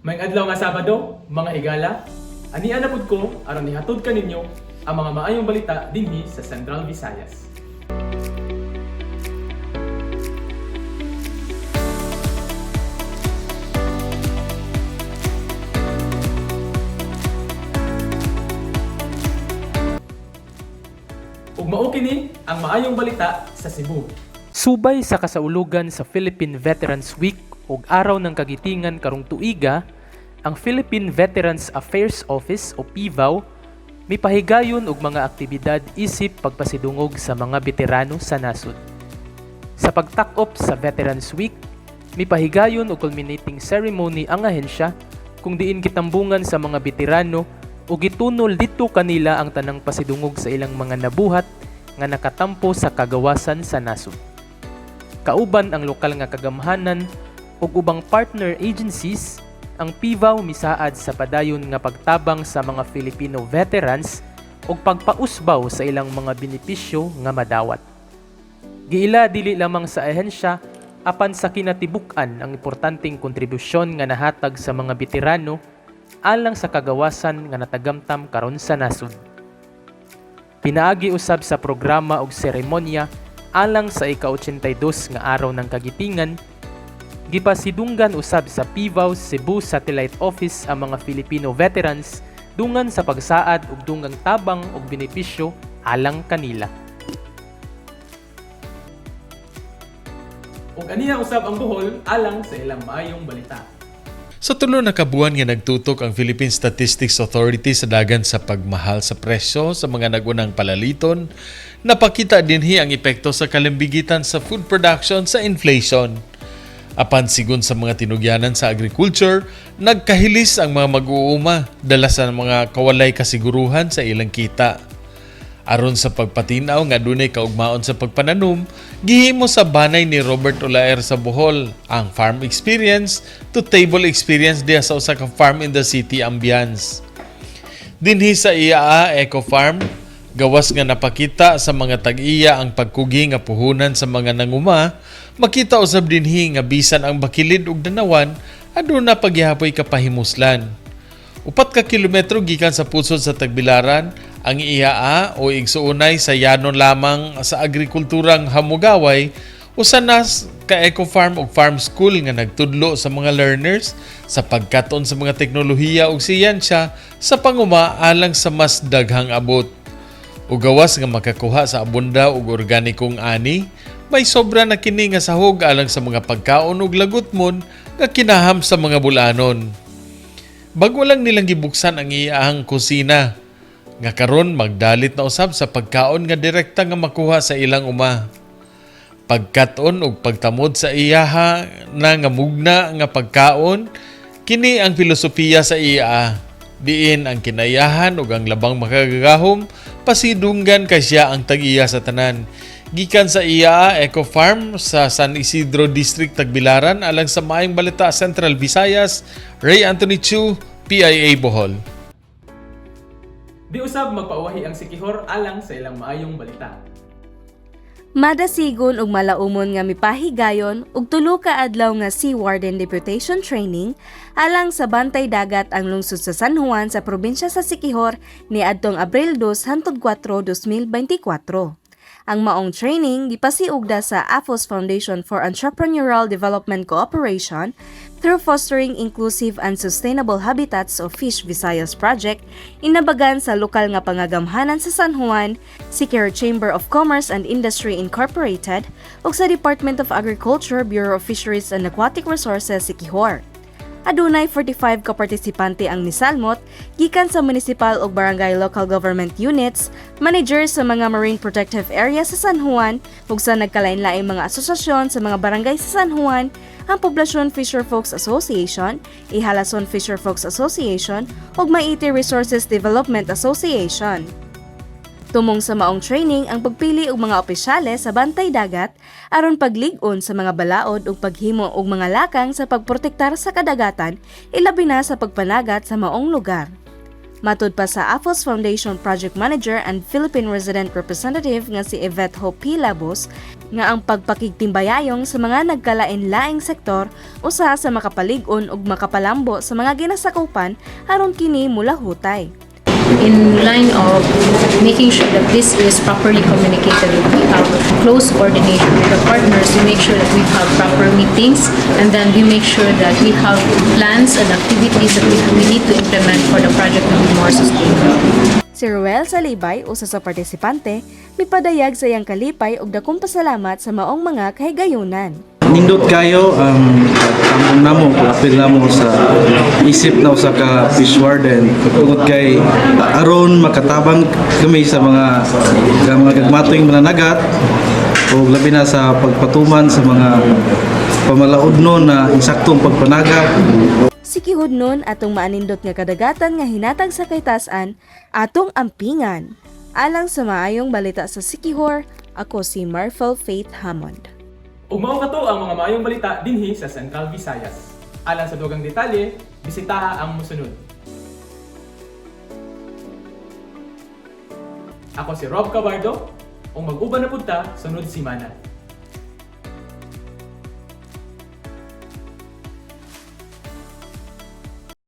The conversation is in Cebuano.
Maayong adlaw nga Sabado, mga higala, ania na pud ko aron ihatod kaninyo ang mga maayong balita dinhi sa Central Visayas. Ug mao kini ang maayong balita sa Cebu. Subay sa kasaulugan sa Philippine Veterans Week ug Araw ng Kagitingan karong tuiga, ang Philippine Veterans Affairs Office o PVAO mipahigayon og mga aktibidad isip pagpasidungog sa mga beterano sa nasod. Sa pagtakop sa Veterans Week, mipahigayon og culminating ceremony ang ahensya kung diin gitambungan sa mga beterano ug gitunol didto kanila ang tanang pasidungog sa ilang mga nabuhat nga nakatampo sa kagawasan sa nasod. Kauban ang lokal nga kagamhanan ug ubang partner agencies, ang PVAO misaad sa padayon nga pagtabang sa mga Filipino veterans ug pagpausbaw sa ilang mga benepisyo nga madawat. Giila dili lamang sa ahensya apan sa kinatibuk-an ang importanteng kontribusyon nga nahatag sa mga beterano alang sa kagawasan nga natagamtam karon sa nasod. Pinaagi usab sa programa og seremonya alang sa ika-82 nga Araw ng Kagitingan, gipasidunggan usab sa PVAO Cebu Satellite Office ang mga Filipino veterans dungan sa pagsaad og dugang tabang og benepisyo alang kanila. Ug aniya usab ang Bohol alang sa ilang maayong balita. Sa 3 na kabuan nga nagtutok ang Philippine Statistics Authority sa dagan sa pagmahal sa presyo sa mga nagunang palaliton, napakita dinhi ang epekto sa kalimbigitan sa food production sa inflation. Apan sigon sa mga tinugyanan sa agriculture, nagkahilis ang mga mag-uuma dala sa mga kawalay kasiguruhan sa ilang kita. Aron sa pagpatinaw nga dunay kaugmaon sa pagpananom, gihimo sa banay ni Robert Olaer sa Bohol ang farm experience to table experience diha sa usa ka farm in the city ambience. Dinhi sa IAA Eco Farm, gawas nga napakita sa mga tag-iya ang pagkugi nga puhunan sa mga nanguma, makita usab dinhi nga bisan ang bakilid ug danawan aduna pagyapoy kapahimuslan. 4 ka kilometro gikan sa pusod sa Tagbilaran, ang IAA o igsuunay sa yanon lamang sa agrikulturang Hamugaway, usa na ka eco farm ug farm school nga nagtudlo sa mga learners sa pagkaton sa mga teknolohiya ug siyensya sa panguma alang sa mas daghang abot. Ug gawas nga makakuha sa abunda ug organikong ani, may sobra na kini nga sahog alang sa mga pagkaon ug lagutmon nga kinaham sa mga bulanon. Bago lang nilang gibuksan ang iyahang kusina, nga karon magdalit na usab sa pagkaon nga direkta nga makuha sa ilang uma. Pagkat-on ug pagtamod sa iyaha na nga mugna nga pagkaon, kini ang filosofiya sa iya. Diin ang kinayahan ug ang labang makagagahom, pasidunggan kay siya ang tag-iya sa tanan. Gikan sa IAA Eco Farm sa San Isidro District, Tagbilaran, alang sa Maayong Balita Central Visayas, Ray Anthony Chu, PIA Bohol. Di usab magpauwahi ang Siquijor alang sa ilang maayong balita. Madasigon ug malaumon nga mipahigayon og 3 ka adlaw nga Sea Warden Deputation Training alang sa Bantay Dagat ang lungsod sa San Juan sa probinsya sa Siquijor niadtong Abril 2 hangtod 4, 2024. Ang maong training gipasiugda sa AFOS Foundation for Entrepreneurial Development Cooperation through Fostering Inclusive and Sustainable Habitats of Fish Visayas Project inabagan sa lokal nga pangagamhanan sa San Juan, Siquijor Chamber of Commerce and Industry Incorporated ug sa Department of Agriculture, Bureau of Fisheries and Aquatic Resources Siquijor. Adunay 45 ka partisipante ang misalmot gikan sa municipal ug barangay local government units, managers sa mga marine protective area sa San Juan ug sa nagkalain-laing mga asosasyon sa mga barangay sa San Juan, ang Poblacion Fisher Folks Association, Ihalason Fisher Folks Association ug Maiti Resources Development Association. Tumong sa maong training ang pagpili og mga opisyales sa bantay dagat aron paglig-on sa mga balaod ug paghimo og mga lakang sa pagprotektar sa kadagatan, ilabi na sa pagpanagat sa maong lugar. Matud pa sa AFOS Foundation Project Manager and Philippine Resident Representative nga si Yvette Hope P. Labos nga ang pagpakigtimbayayong sa mga nagkalain-laing sektor usa sa makapalig-on ug makapalambo sa mga ginasakupan aron kini mulahutay. In line of making sure that this is properly communicated, we have close coordination with the partners to make sure that we have proper meetings, and then we make sure that we have plans and activities that we need to implement for the project to be more sustainable. Si Ruel Salibay, usa sa partisipante, mipadayag sa iyang kalipay ug dakong pasalamat sa maong mga kahigayunan. Nindot kayo ang tambong namo, apil namo sa isip na usa ka fish warden tungod kay aron makatabang kami sa mga gagmatoing mananagat o labi na sa pagpatuman sa mga pamalaodnon na insaktong pagpanagat. Sikihud nun atong maanindot nga kadagatan nga hinatag sa kaytas-an, atong ampingan. Alang sa Maayong Balita sa Siquijor, ako si Marfel Faith Hammond. Ug mao kato ang mga maayong balita dinhi sa Central Visayas. Alang sa dugang detalye, bisitaha ang mosunod. Ako si Rob Cabardo, ug mag-uban na pud ta sunod simana.